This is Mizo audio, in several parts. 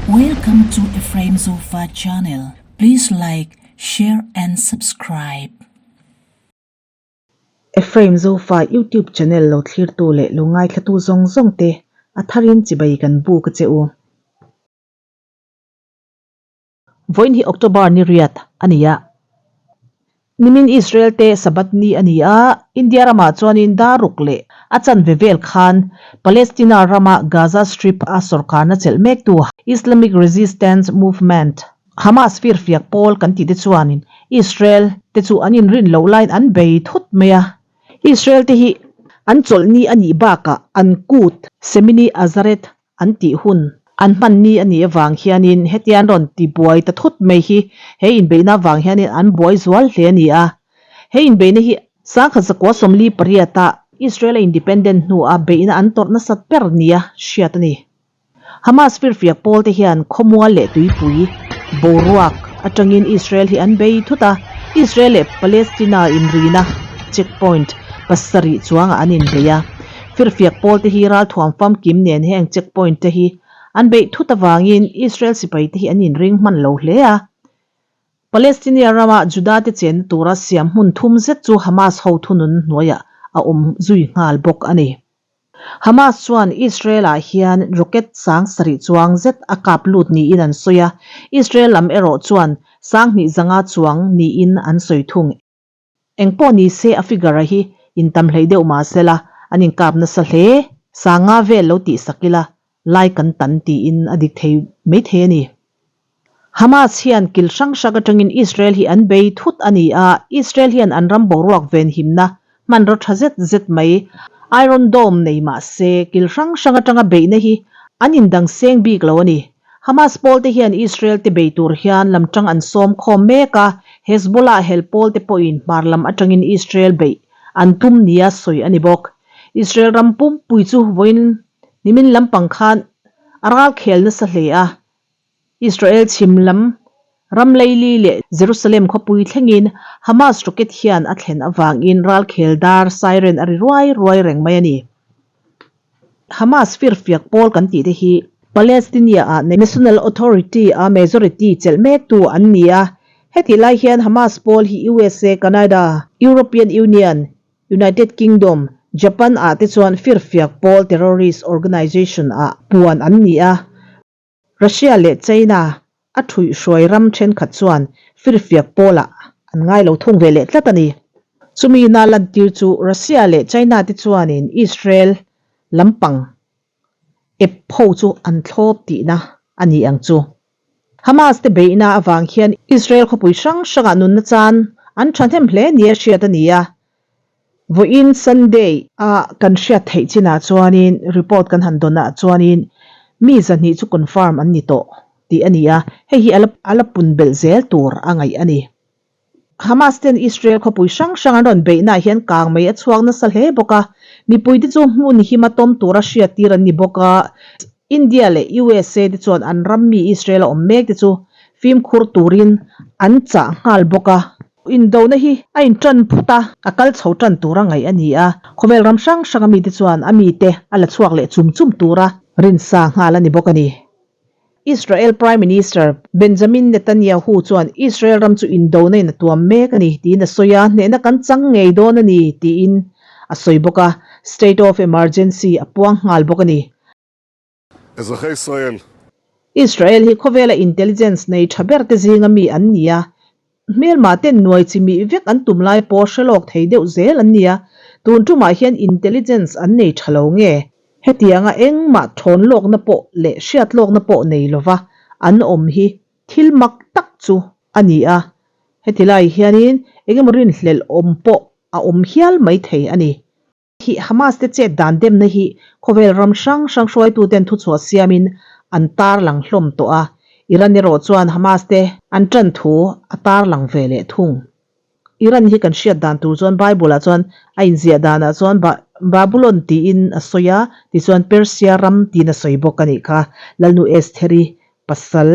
Welcome to Ephraim Zofa channel. Please like, share and subscribe. Ephraim Zofa YouTube channel lo thlirtu leh lo ngaithlatu zawng zawng te a tharin chibai kan buk a che u. Vawiin hi October ni riat a ni a. Nimin Israel te Sabbath ni a ni a, India ramah chuanin daruk leh a chanve vel khan Palestina rama Gaza Strip a sawrkarna chelh mektu Islamic Resistance Movement, Hamas firfiak pawl kan tih te chuanin Israel te chu an inrin loh laiin an bei thut mai a. Israel te hi an chawlh ni a nih bakah an kut Semini Azaret an tih hun an hman ni a nih avang hianin hetia an rawn ti buai ta thut mai hi he inbeihna avang hianin an buai zual hle a ni a. He inbeihna hi sangkhat zakua 48 a Israel a independent hnua beihna an tawrh nasat ber nia hriat a ni. Hamas firfiak pawl te hian khawmual leh tuipui boruak atangin Israel hi an bei thut a, Israel leh Palestina inrina checkpoint pasarih chuangah an inbei a. Firfiak pawl te hi ralthuam famkim nen heng checkpoint te hi an beih thut avangin Israel sipai te hi an inring hman lo hle a. Palestinia rama Juda te chenna tura siam hmun thum zet chu Hamas ho thunun hnuaiah a awm zui nghal bawk a ni. Hamas chuan Israel-ah hian rocket sang sarih chuang zet a kap lut niin an sawi a, Israel lam erawh chuan 2000 chuang niin an sawi thung. Engpawh ni se a figure a hi intam hleih deuh mah sela an inkap nasa hle. Sanga vel lo tih sak ila lai kan tan tiin a dik thei mai thei a ni. Hamas hian kil hrang hrang atangin Israel hi an bei thut a ni a, Israel hian an ram boruak venhimna hmanraw tha zet zet mai Iron Dome nei mah se kil hrang hrang atanga beihna hi an indang seng bik lo a ni. Hamas pawl te hian Israel te bei tur hian lam tang an sawm khawm mek a, Hezbollah hel pawl te pawhin hmar lam atangin Israel beih an tum nia sawi a ni bawk. Israel ram pumpui chu vawiin nimin lampang khan a ral khel nasa hle a, Israel chhim lam ram Leili leh Jerusalem khawpui thlengin Hamas rocket hian a thlen avangin ral khel dar siren a ri ruai ruai reng mai a ni. Hamas firfiak pawl kan tih te hi Palestinia-ah National Authority-a majority chelh mektu an ni a. Hetih lai hian Hamas pawl hi USA, Canada, European Union, United Kingdom, Japan-ah te chuan firfiak pawl terrorist organization-ah puan an ni a. Russia leh China a thuihhruai ram thenkhat chuan firfiak pawlah an ngai lo thung ve leh tlat a ni. Chumi na lantir chu Russia leh China te chuanin Israel lampang ep ho chu an thlawp tihna a ni ang chu. Hamas te beihna avang hian Israel khawpui hrang hrangah nunna chan an thahnem hle nia hriat a ni a. Vawiin Sunday a kan hriat theih chinah chuanin report kan han dawnah chuanin mi zahnih chu confirm an ni tawh tih a ni a, hei hi a la pun belh zel tur a ngaih a ni. Hamas ten Israel khawpui hrang hrang an rawn beihnaah hian kang mai a chhuak nasa hle bawk a, mipuite chu hmun hima tawm tura hriattir an ni bawk a. India leh USA te chuan an ram mi Israel a awm mek te chu fimkhur turin an chah nghal bawk a. Indona hi a inṭan phut a, a kal chho ṭan tura ngaih a ni a, khawvel ram hrang hranga mite chuan a mite a la chhuak leh chum chum tura rinsa nghal a ni bawk a ni. Israel Prime Minister Benjamin Netanyahu chuan Israel ram chu indona in a tuam mek a ni tiin a sawi a, hnehna kan chang ngei dawn a ni tiin a sawi bawk a, State of Emergency a puang nghal bawk a ni. Ezrahe Israel. Israel hi khawvela intelligence nei tha ber te zinga mi an ni a, hmelma ten nuai chi mih vek an tum lai pawh hre lawk thei deuh zel an ni a, tun tumah hian intelligence an nei tha lo nge? Hetianga engmah thawn lawkna pawh leh hriat lawkna pawh nei lova an awm hi thil mak tak chu a ni a, heti lai hianin engemaw rinhlelh awm pawh a awm hial mai thei a ni. Hi Hamas te chet dan demna hi khawvel ram hrang hrang hruaituten thuchhuah siamin an tarlang hlawm tawh a, Iran erawh chuan Hamas te an tan thu a tarlang ve leh thung. Iran hi kan hriat dan tur chuan Bible ah chuan a inziah danah chuan Babulon tiin a sawi a, tichuan Persia ram tiin a sawi bawk a nih kha. Lalnu Estheri pasal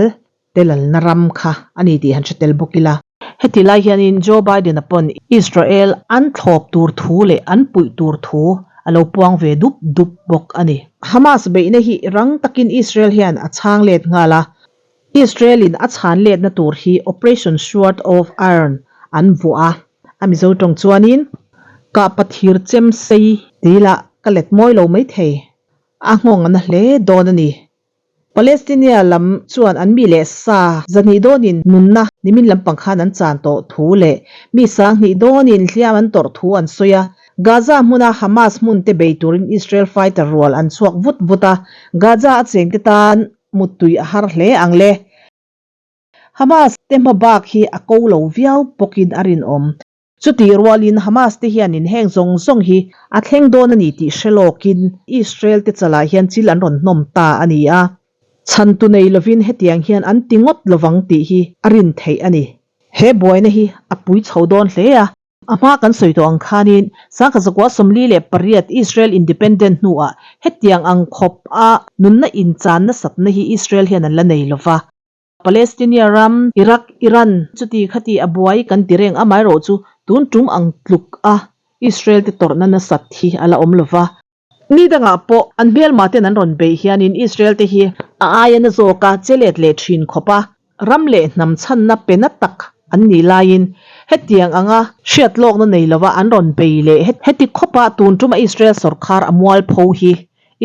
te lalna ram kha a ni tih han hre tel bawk ila. Heti lai hianin Joe Biden-a pawn Israel an thlawp tur thu leh an puih tur thu a lo puang ve dup dup bawk a ni. Hamas beihna hi rang takin Israel hian a chhang let nghal a. Israel in a chhan letna tur hi Operation Sword of Iron an vuah a, a Mizo tawng chuanin Kahpa thir chem sei tih lah ka let mawi lo maithei, a nghawng a na hle dawn a ni. Palestinia lam chuan an mi leh sa zahnih dawnin nunna nimin lampang khan an chan tawh thu leh mi sanghnih dawnin hliam an tawrh thu an sawi a. Gaza hmuna Hamas hmun te bei turin Israel fighter rual an chhuak vut vut a, Gaza a chengte tan muttui a har hle ang le. Hamas te hma bak hi a ko lo viau bawkin a rinawm. Chutih rualin Hamas te hianin heng zawng zawng hi a thleng dawn a ni tih hre lawkin Israel te chalah hian chil an rawn hnawm ta a ni a. Chhantu nei lovin hetiang hian an ti ngawt lovang tih hi a rin theih a ni. He buaina hi a pui chho dawn hle a. A hma kan sawi tawh ang khanin Sangha Zakua 48 Israel Independent hnuah hetiang ang khawp a nunna inchan nasatna hi Israel hian an la nei lova. Palestinia ram, Iraq, Iran chuti khati a buai kan ti reng amaherawh chu tun tum ang tluk a Israel te tawrhna nasat hi a la awm lova. Ni dangah pawh an hmelma ten an rawn beih hianin Israel te hi a aia na zawka che let leh thin khawp a, ram leh hnam chhanna pe na tak an nih laiin hetiang anga hriat lawkna nei lova an rawn bei leh heti khawpa tun tuma Israel sawrkhar a mualpho hi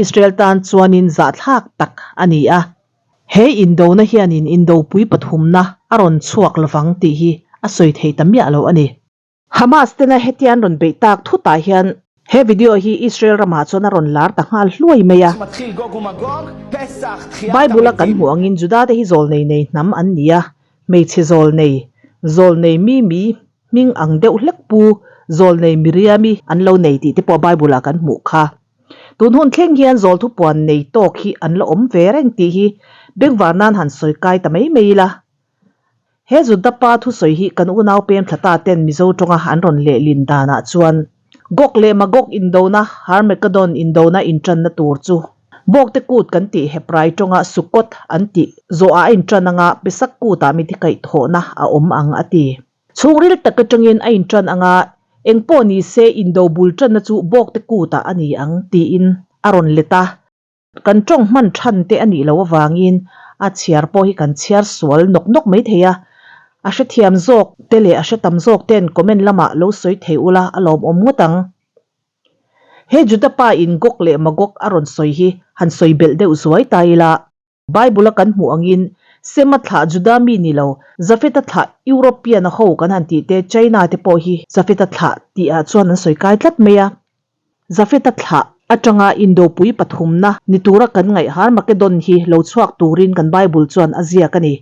Israel tan chuanin zahthlak tak a ni a. He indona hianin indopui pathumna a rawn chhuak lovang tih hi a sawi thei ta miah lo a ni. Hamas tena hetia an rawn beih tak thutah hian he video hi Israel ramah chuan a rawn lar ta nghal hluai mai a. Bible-a kan hmuh angin Juda te hi zawlnei nei hnam an ni a, hmeichhe zawlnei, zawlnei mi mi hming ang deuh hlek pu zawlnei Miriami an lo nei tih te pawh Bible-ah kan hmuh kha. Tun hun thleng hian zawl thupuan nei tawk hi an la awm ve reng tih hi bengvar nan han sawi kai ta mai mai ila. He Juda pa thusawi hi kan unau pem thla ta ten Mizo tawnga an rawn lehlin danah chuan Gog leh Magog indona, Harmagedon indona intanna tur chu Bawkte kut kan tih Hebrai tawnga Sukkot an tih zawhah a intan anga Pesach kutah mi tikaihthawhna a awm ang a ti. Chhungril tak atangin a intan anga engpawh ni se indo bul tanna chu bawkte kutah a ni ang tiin a rawn let a. Kan tawng hman than te a nih loh avangin a chhiar pawh hi kan chhiar sual nawk nawk mai thei a. A hrethiam zawk te leh a hre tam zawk ten comment lamah lo sawi thei ula a lawmawm ngawt ang. He Juda pa in Gog leh Magog a rawn sawi hi han sawi belh deuh zuai ta ila. Bible-a kan hmuh angin Sema thlah Juda mi ni lo, Jafeta thlah European-a ho kan han tih te, China te pawh hi Jafeta thlah tihah chuan an sawi kai tlat mai a. Jafeta thlah atanga Indopui pathumna ni tura kan ngaih Harmakedon hi lo chhuak turin kan Bible chuan a ziak a ni.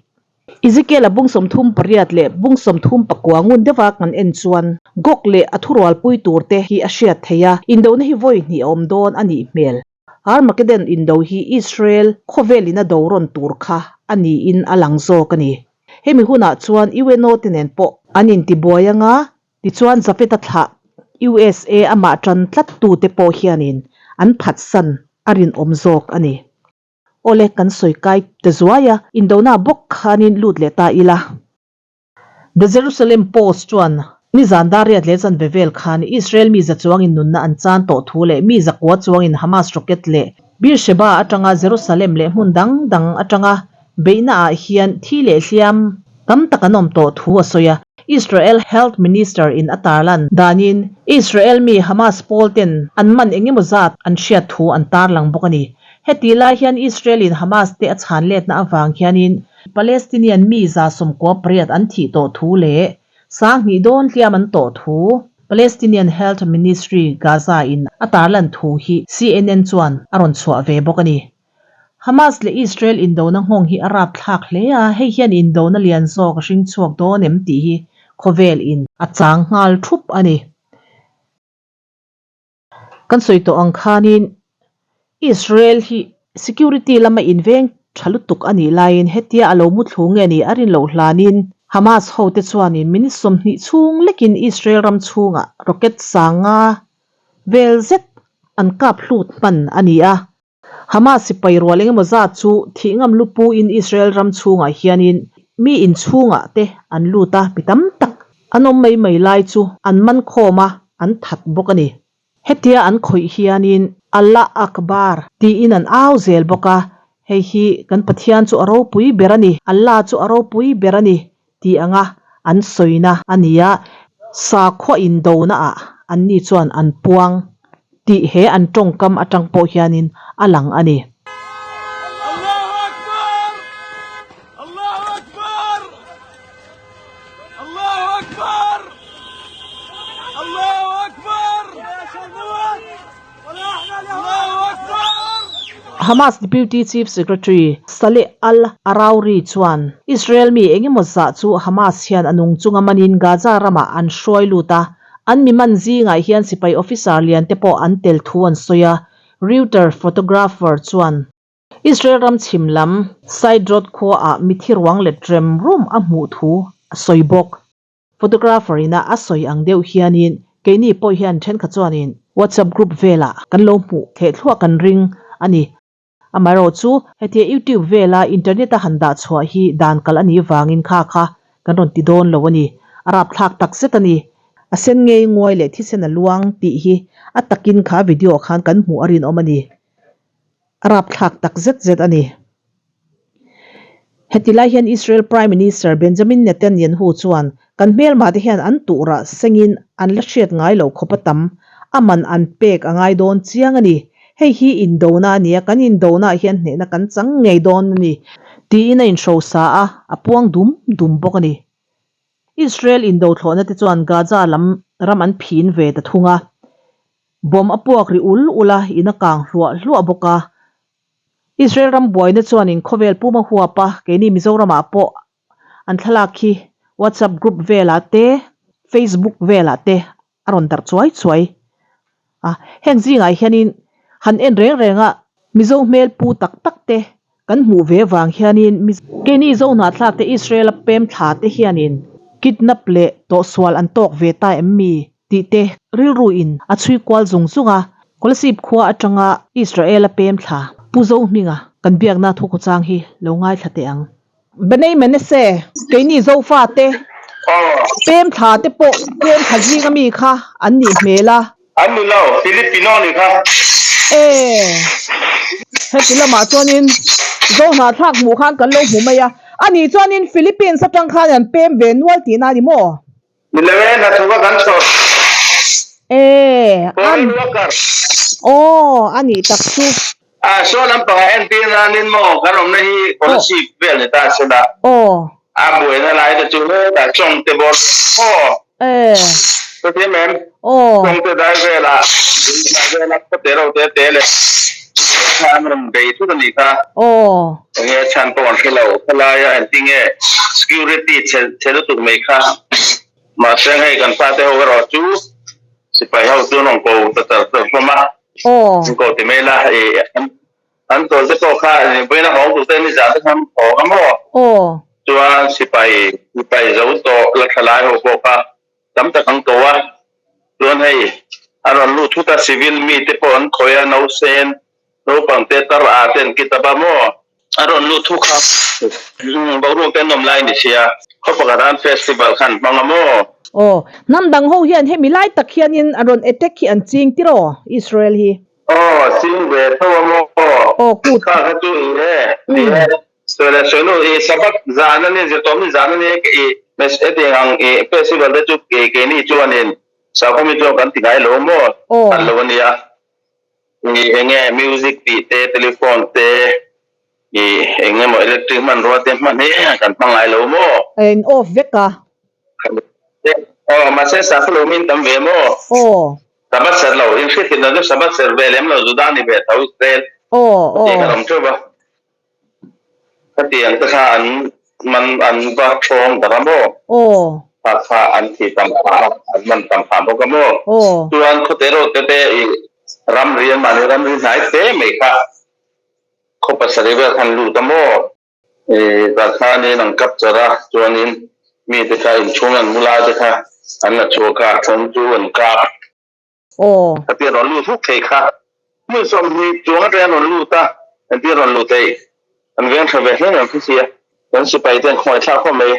Ezekiel-a bung 38 leh bung 34 ngun deuha kan en chuan Gog leh a thurualpui turte hi a hriat theih a, Indona hi vawi hnih a awm dawn a nih hmel. Armageddon indo hi Israel khawvelin a do rawn tur kha a niin a lang zawk a ni. Hemi hunah chuan UNO te nen pawh an intibuai anga, tichuan Jafet-a thlah USA amah tan tlat tute pawh hianin an phatsan a rinawm zawk a ni. Awle, kan sawi kai ta zuai a, indona bawk khanin lut leh ta ila. The Jerusalem Post chuan nizan dar riat leh chanve vel khan Israel mi za chuangin nunna an chan tawh thu leh mi zakua chuangin Hamas rocket leh Beersheba atanga Jerusalem leh hmun dang dang atanga beihna ah hian thi leh hliam tam tak an awm tawh thu a sawi a. Israel Health Minister in a tarlan danin Israel mi Hamas pawl ten an man engemaw zat an hriat thu an tarlang bawk a ni. Hetih lai hian Israel in Hamas te a chhan letna avang hianin Palestinian mi 98 an thih tawh thu leh 2000 dawn hliam an tawh thu Palestinian Health Ministry Gaza in a tarlan thu hi CNN chuan a rawn chhuah ve bawk a ni. Hamas leh Israel indona nghawng hi a rapthlak hle a, hei hian indona lian zawk a hring chhuak dawn em tih hi khawvel in a chang nghal thup a ni. Kan sawi tawh ang khanin Israel hi security lama inveng tha lutuk a nih laiin hetia a lo mu thlu nge ni a rin loh hlanin Hamas hote chuanin minute 20 chhung lekin Israel ram chhungah rocket sanga vel zet an kap hlut hman a ni a. Hamas sipai rual engemaw zat chu thih ngam lu puin Israel ram chhungah hianin mi inchhungah te an lut a, mi tam tak an awm mai mai lai chu an man khawm a, an that bawk a ni. Hetia an khawih hianin Allah Akbar tiin an au zel bawk a, Hei hi kan Pathian chu a ropui ber a ni, Allah chu a ropui ber a ni tih anga an sawina a ni a, sakhua indona ah anni chuan an puang tih he an tawngkam atang pawh hianin a lang a ni. Hamas Deputy Chief Secretary Saleh al-Arouri chuan Israel mi engemaw zah chu Hamas hian a nung chunga manin Gaza ramah an hruai lut a, an mi man zingah hian sipai officer lian te pawh an tel thu an sawi a, Reuter photographer chuan. Israel ram chhim lam Sderot khuaah mithi ruang let rem rum a hmuh thu a sawi bawk. Photographer ina a sawi ang deuh hianin keini pawh hian thenkhat chuanin WhatsApp group velah kan lo hmuh theh thluah kan ring a ni. Amaherawhchu hetia YouTube vela internet a han dah chhuah hi dan kal a nih vangin kha kha kan rawn ti dawn lo a ni. A rapthlak tak zet a ni. A sen ngei nguai leh thisen a luang tih hi a takin kha video ah khan kan hmuh a rinawm a ni. A rapthlak tak zet zet a ni. Heti lai hian Israel Prime Minister Benjamin Netanyahu chuan kan hmelmah te hian an tuhrah sengin an la hriat ngai loh khawp a tam a man an pek a ngai dawn chiang a ni. Hei hi indona a ni a, kan indona ah hian hnehna kan chang ngei dawn a ni, tiin a inhrosa a, a puang dum dum bawk a ni. Israel indo thlawhna te chuan Gaza lam ram an phin ve ta thung a, Bomb a puak ri ul ul a, in a kang hluah hluah bawk a. Israel ram buaina chuanin khawvel puma huap a, keini Mizoramah pawh an thlalak hi WhatsApp group velah te, Facebook velah te a rawn darh chuai chuai a. Heng zingah hianin han en reng reng a, Mizo hmel pu tak tak te Kan hmuh ve vang hianin Keini Zohnahthlak te Israel a pem thla te hianin kidnap leh tawhsual an tawk ve ta em mi tih te rilru in a chhui kual zung zung a. Kolasib khua atanga Israel a pem thla Pu Zohminga kan biakna thukhawchang hi lo ngaithla teh ang. Benei Menese, keini Zofa te pem thla te pawh pem thla zing ami kha an nih hmel a. An ni lo, Filipino ni kha. E, heti lamah chuanin Zohnahthlak hmuh khan kan lo hmu mai a, ani chuanin Philippines atang khan an pem ve nual tihna a ni maw? Ni lo e, hnathawk a kan chhawr. E, an. Foreign worker. Aw, a nih tak chu. A, saw lampangah entir nanin maw kan awmna hi policy vel ni ta se la. Aw. A buaina lai te chu hetah Chawngte bawr maw. E. Ka thiam em? Aw. Chawngte dai velah vela khawte ro te te leh kha an rawn bei thut a nih kha. Aw. Enge a chhan pawh an hre lo. Khawlaia engtinge security chhe chhe lutuk mai kha. Mahse hei kan fate ho erawh chu sipai ho chu an rawn ko ta char char hlawm a. Aw. An ko ti mai la i an tawl te pawh kha vawiin a hawng tur te nizan te khan hawng a maw? Aw. Chuan sipai sipai zo tawh la tha lai ho pawh kha tam tak an ko a. Chuan hei a rawn lut thut a civil mi te pawh an khawih a nausen naupang te tar a te an kitab a maw? A rawn lut thu kha boruak te an awm lai ni sia, khaw pakhat an festival kha an hmang a maw? Aw, hnam dang ho hian hemi lai tak hianin an rawn attack hi an ching tir aw Israel hi. Aw, ching ve tho a maw? Aw, kut. Kha kha chu i e, ni e, sawi leh sawi nu, i Sabbath zan a ni, zirtawmni zan a ni, i hetiang ang i festival te chu keini chuanin Sakawmi chuan kan ti ngai lo maw? Aw. An lo a nia. I enge music tih te, telephone te, i eng emaw electric hmanrua te hman hi kan hmang ngai lo maw? A in off vek a. Aw, mahse sakhaw lo min tam ve maw? Aw. Sabbath serh lo, in hriat lo chu Sabbath serh ve lem lo Juda ni ve tho Israel. Aw, aw. Tih kan awm teuh va. Khatiang te kha an man an va thawng darh a maw? Aw. Kha kha an thi tam phah a, an man tam phah bawk a maw? Aw. Chuan khawte erawh te te i ramri an mahni ramri hnai te mai kha khaw pasarih vel khan lut a maw? I Zarkhanin an capture a, chuanin mite kha inchhung an mu lai te kha an la chhuak a, thawng chu an kap. Aw. Khatia rawn lut huk thei kha. Hmun 20 chuang atang an rawn lut a, engtin rawn lut thei? An veng tha ve hle mai ang khi sia. Kan sipai te an khawngaih thlak khawp mai,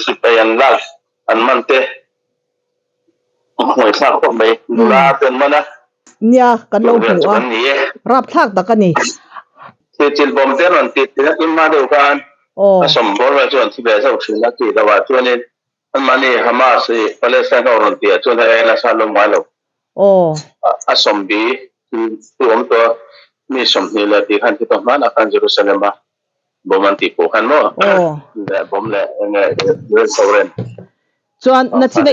sipai an lak an man te an khawngaih thlak khawp mai, nula te an man a. Nia, kan lo hmu a, rapthlak tak a ni. Tihchilh bawm te an rawn tih thin a, tun hma deuh khan a sawm bawr vel chu an thi ve zauh thin a, tih loh ah chuanin anmahni Hamas i Palestine ho rawn tih ah chuan hei ain a sa lawm ngai lo. A sawm bi thu awm tawh a, mi 20 leh tih khan thi tawh hmanah khan Jerusalem a bawm an tih pawh khan maw leh bawm leh enge Israel sovereign Chuan nachina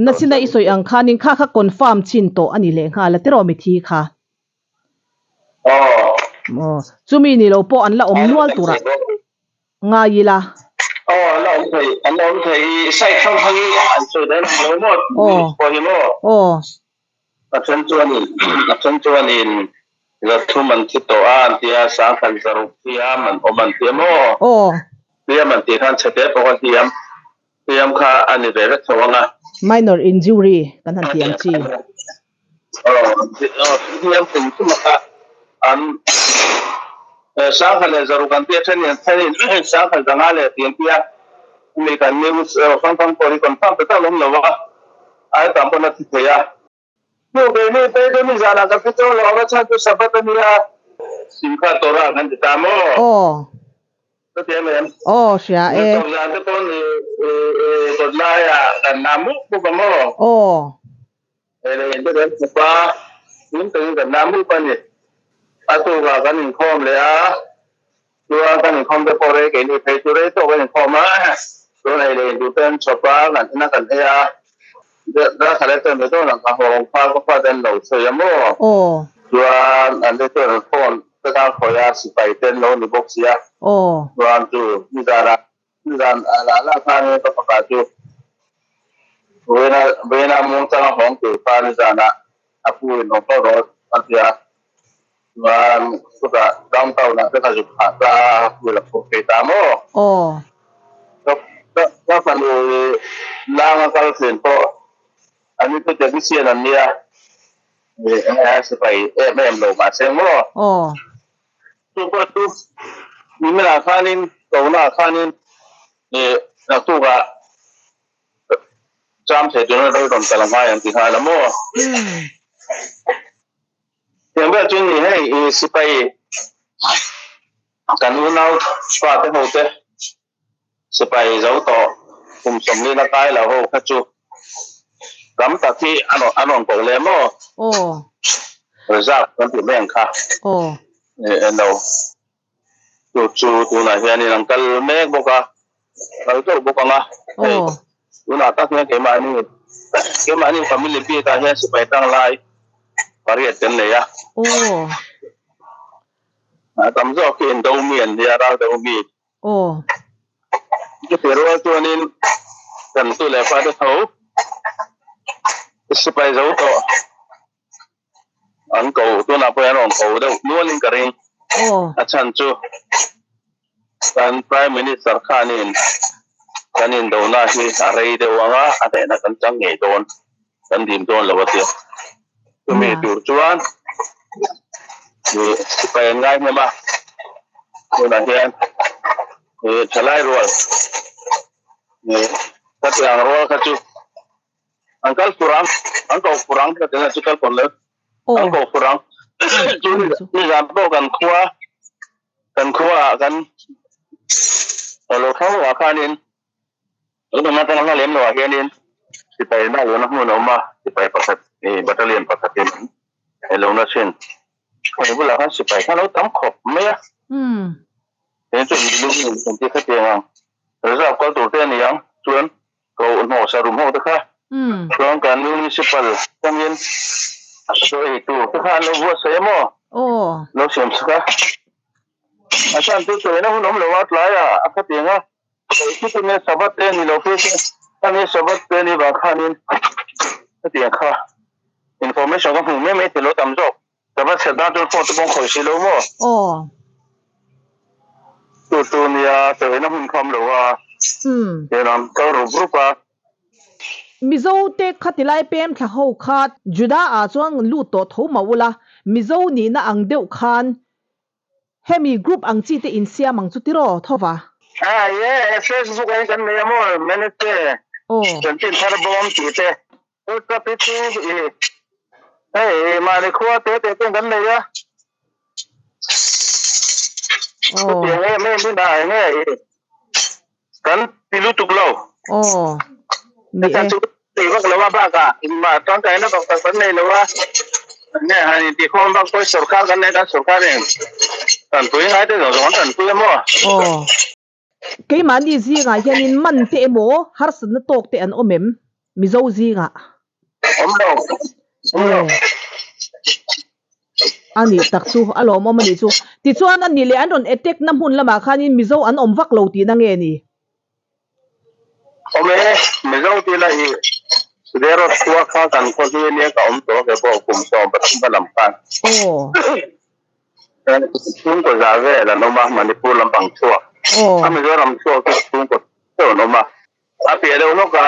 nachina i sawi ang khanin kha kha confirm chin tawh a ni leh nghal a tiraw mithi kha? Aw. Aw, chumi ni lo pawh an la awm nual turah ngai ila. Aw, an la awm thei, an la awm thei i side hrang hrang i an sawi dawn ang lo maw? Aw. Pawh hi maw? Aw. A then chuanin, a then chuanin 300 an thi tawh a an tia, 1000 600 hliam an awm an tia maw? Aw. Hliam an tih khan chhete pawh kha hliam, hliam kha a ni ve vek tho ang a. Minor injury kan han ti ang chi. Hliam kum kum a an 1600 an tia then in then in 1500 leh ti an tia mi kan news hrang hrang pawh hi confirm ta tak lawm lo a ai tam pawn a thi thei a. Hnu ve ni pei te nizan ah ka thi chauh lo ang a chhan chu Sabbath a nia. Simcha Torah kan ti ta maw? Aw. Ka ti em em? Aw hria e. Zirtawp zan te pawn i kawt lai ah kan nam mup mup a maw? Aw. Hei leh in te kan chhawp a, hlim takin kan nam mup a ni. A tukah kan inkhawm leh a, chuan kan inkhawm te pawh rei keini phei chu rei tawk kan inkhawm a, chuan hei leh in duh te an chhawp a, kan en a kan ei a, Darkhat leh chuan dawn ang ka hawng kha ka fate an lo sawi a maw? Aw. Chuan an te chuan an phone ka zang khawi a, sipai te an lo ni bawk si a. Aw. Chuan chu nizan ah nizan ah lah lah khan ka fapa chu vawiin a vawiin a muangchang a hawng tur kha nizan ah a pu in awm fo rawh a ti a. Chuan chutah downtown ah te ka zuk phah ta a, a pu la phur phei ta maw? Aw. Ka ka fanu lang a kal thin pawh an ni chu technician an nia, eng a sipai em em lo mahse maw? Aw. Chu pawh chu nimin ah khanin kohna ah khanin ih naktukah cham thei turin a rawn kal a ngai ang ti nghal a maw? Tiang ber chu ni hei i sipai kan unau pa te ho te sipai zo tawh kum 40 na kai lo ho kha chu tam tak hi an an rawn koh leh maw? Aw. Reserve kan tih mai ang kha. Aw. Eng lo chu chu tunah hianin an kal mek bawk a, kal teuh bawk ang a. Hei tunah tak hian keimahni keimahni family bikah hian sipai tang lai pariat kan nei a. Aw. A tam zawk hi indo mi an nia, ral do mi. Aw. Chutih rual chuanin kan tu leh fate tho sipai zo tawh. An ko tunah pawh hian an rawn ko deuh nualin ka ring. Aw. A chhan chu kan Prime Minister khanin kan indona hi a rei deuh ang a, a hnehna kan chang ngei dawn, kan dim dawn lo a tia. Chumi tur chuan sipai an ngai hnem a, tunah hian thalai rual ka tih ang rual kha chu An kal fur ang, an ko fur ang ka tina chu kal pawn lo. An ko fur ang. Chu nizan pawh kan khua, kan khua ah kan lo tho ah khanin kan awmna atanga hla lem lo ah hianin sipai na lohna hmun a awm a, sipai pakhat battalion pakhatin a lo na thin. Hei bulah khan sipai khan lo tam khawp mai a. Hei chu in kan ti khatiang ang reserve kal tur te a ni ang chuan Ko hnawh sarum ho te kha chuan kan municipal tangin chaw ei tur te kha an lo buatsaih a maw? Lo siam sak a. A chhan chu chaw eina hun awm lo a tlaiah a khatiang a, chaw ei thut ania Sabbath te ni lo phei se ani Sabbath te ni vang khanin hetiang kha information ka hmuh mai mai thei lo tam zawk. Sabbath chhiat dan chuan phone te pawh an khawih si lo maw? Chu chu nia chaw eina hun kha awm lo a, tiang an kal rup rup a. Mizo te kha tilai pem thla ho kha Juda ah chuan lut tawh tho mah ula, Mizo nihna ang deuh khan hemi group ang chi te insiam ang chu tiraw thova? Ah ye, Facebook ah hian kan nei a maw, Manage chanchin thar bawm tih te. WhatsApp hi chu i hei mahni khua te te ten kan nei a. Chutiang em em in a enge kan ti lutuk lo. Aw. Ni e. Chu ti vak lo a bakah engmah tangkaina vak tak kan nei lo a. Nge han inti khawm vak pawh sorkar kan nei kan sorkar in tanpui ngai te zawng zawng an tanpui a maw. Aw. Keimahni zingah hianin man te emaw harsatna tawk te an awm em? Mizo zingah. Awm lo. Awm lo. A nih tak chu a lawmawm a nih chu. Tichuan a nih leh an rawn attack na hmun lamah khanin Mizo an awm vak lo tihna nge ni? Awm e, Mizo tih lah hi Sderot khua kha kan khaw hi ania ka awm tawh ve pawh kum 13 va lam khan. Aw. Chhungkaw za vel an awm a, Manipur lampang chhuak. Aw. A Mizoram chhuak chu chhungkaw deuh an awm a. A piah deuh hlawk a,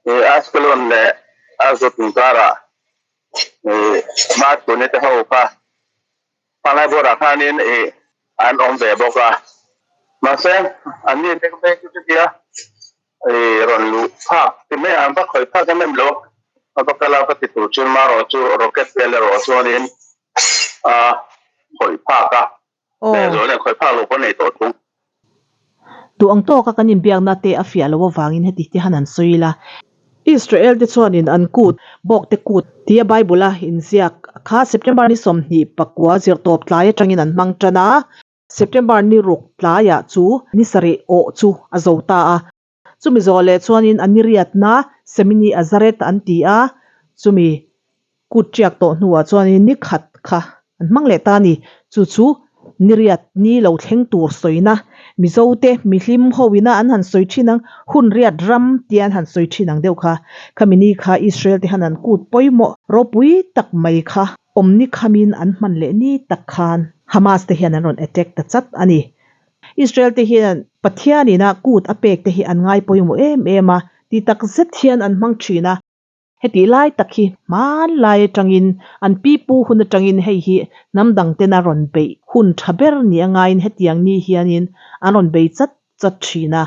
Ashkelon leh Ashdod inkarah Matpuni te ho kha Phanglai buarah khanin an awm ve bawk a. Mahse, anni te phei chu chutia rawn luh phak ti mai a, an va khawih phak em em lo. A va kal a, va ti tur chuan marawh chu rocket vel erawh chuanin a khawih phak a. Lehzual leh khawih phak lo pawh nei tawh thung. Duh ang tawka kan inbiakna te a fiah loh avangin heti te han han sawi ila. Israel te chuanin an kut, bawk te kut tia Bible a inziak kha September ni 24 zirtawp tlai atangin an hmang tan a. September ni ruk tlaiah chu ni sarih awh chu a zo ta a. Chumi zawh leh chuanin a niriatna Semini Azaret an ti a, chumi kut tiak tawh hnuah chuanin ni khat kha an hmang leh ta a ni. Chu chu niriat ni lo thleng tur sawina Mizote mihlim hoina an han sawi thin ang, hun riat ram tia an han sawi thin ang deuh kha. Khami ni kha Israel te han an kut pawimawh ropui tak mai kha awmni khamin an hman leh ni tak khan Hamas te hian an rawn attack ta chat a ni. Israel te hian Pathian ina kut a pek te hi an ngai pawimawh em em a, ti tak zet hian an hmang thin a. Hetih lai tak hi hmanlai atangin an pipu hun atangin hei hi hnam dang tena rawn beih hun tha ber ni a ngaiin hetiang ni hianin an rawn bei chat chat thin a.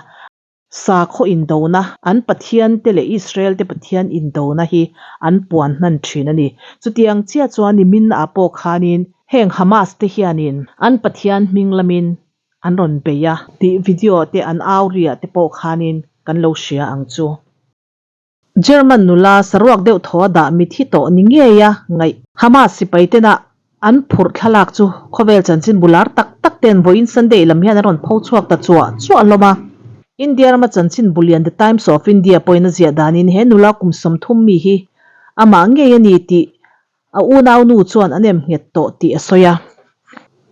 Sakhaw indona, an Pathian te leh Israel te Pathian indona hi an puan hnan thin a ni. Chutiang chiah chuan nimin ah pawh khanin heng Hamas te hianin an Pathian hming lamin an rawn bei a tih video te an au ri ah te pawh khanin kan lo hria ang chu. German nula saruak deuh thaw a dah mithi tawh ni ngei a ngaih. Hamas sipai tena an phurh thlalak chu khawvel chanchin bular tak tak ten vawiin Sunday lam hian an rawn pho chhuak ta chuah chuah hlawm a. India rama chanchin bulian The Times of India pawhin a ziah danin he nula kum 30 mi hi amah ngei a ni tih A unau nu chuan a nem nghet tawh tih a sawi a.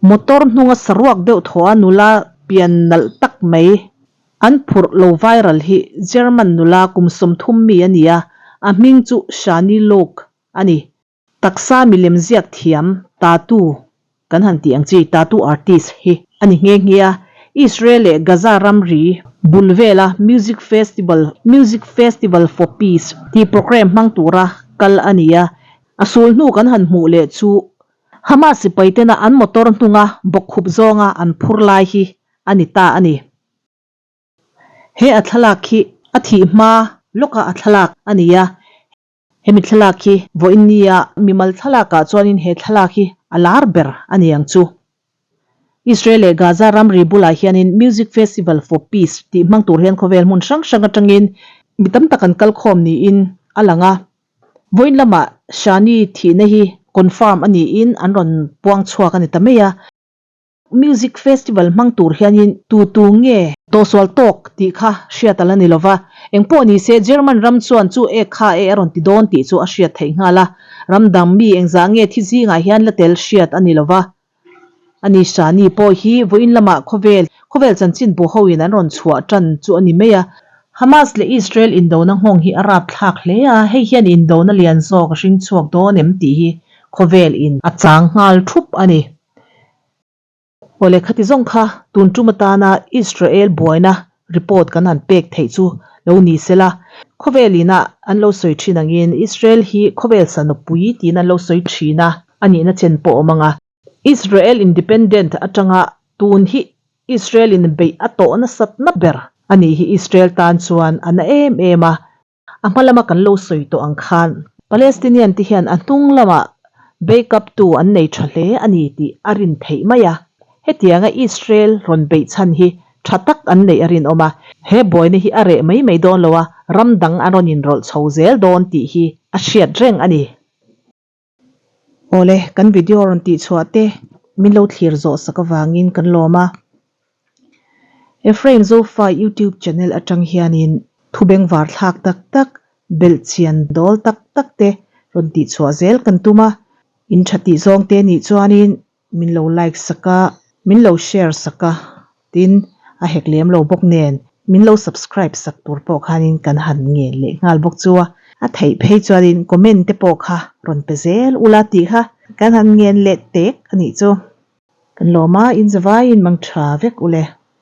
Motor hnunga saruak deuh thaw a nula pian nalh tak mai an phurh lo viral hi German nula kum 30 mi a ni a, a hming chu Shani Louk a ni. Taksa milem ziak thiam tattoo kan han tih ang chi tattoo artist hi a ni nghe nghe a. Israel leh Gaza ramri bul vela music festival Music Festival for Peace tih programme hmang tura kal a ni a. A sul hnu kan han hmuh leh chu Hamas sipai tena an motor hnunga bawkkhup zawnga an phur lai hi a ni ta a ni. He a thlalak hi a thih hma lawka a thlalak a ni a. Hemi thlalak hi vawiin nia mimal thlalakah chuanin he thlalak hi a lar ber a ni ang chu. Israel leh Gaza ramri bulah hianin Music Festival for Peace tih hmang tur hian khawvel hmun hrang hrang atangin mi tam tak an kal khawm niin a lang a. Vawiin lamah Shani thihna hi confirm a niin an rawn puang chhuak a ni ta mai a. Music festival hmang tur hianin tu tu nge tawhsual tawk tih kha hriat a la ni lova. Engpawh ni se German ram chuan chu ek kha e a rawn ti dawn tih chu a hriat theih nghal a. Ram dang mi engzah nge thi zingah hian la tel hriat a ni lova. Ani Shani pawh hi vawiin lamah khawvel khawvel chanchin bu hoin an rawn chhuah tan chu a ni mai a. Hamas leh Israel indona nghawng hi a rapthlak hle a, hei hian indona lian zawk a hring chhuak dawn em tih hi khawvel in a chang nghal thup a ni. Aw lehkha ti zawng kha tun tum atana Israel buaina report kan han pek theih chu lo ni sela, khawvel ina an lo sawi thin angin Israel hi khawvel sanawpui tiin an lo sawi thin a, a nihna chen pawh awm ang a. Israel independent atanga tun hi Israel in beih a tawh nasatna ber a nih hi Israel tan chuan a na em em a. A hma lama kan lo sawi tawh ang khan Palestinian te hian a hnung lamah backup tu an nei tha hle a ni tih a rin theih mai a. Hetianga Israel rawn beih chhan hi tha tak an neih a rinawm a, he buaina hi a reh mai mai dawn lo a, ram dang an rawn inrawlh chho zel dawn tih hi a hriat reng a ni. Awle, kan video rawn tihchhuah te min lo thlir zawh sak avangin kan lawm a. Ephraim Zofa YouTube channel atang hianin thu bengvar thlak tak tak, belhchian dawl tak tak te rawn tihchhuah zel kan tum a. In tha tih zawng te nih chuanin min lo like sak a, min lo share sak a, tin a hek lem lo bawk nen min lo subscribe sak tur pawh khanin kan han ngen leh nghal bawk chu a, a theih phei chuanin comment te pawh kha rawn pe zel ula tih kha kan han ngen leh tek a nih chu. Kan lawm a, in zavaiin mang tha vek ule.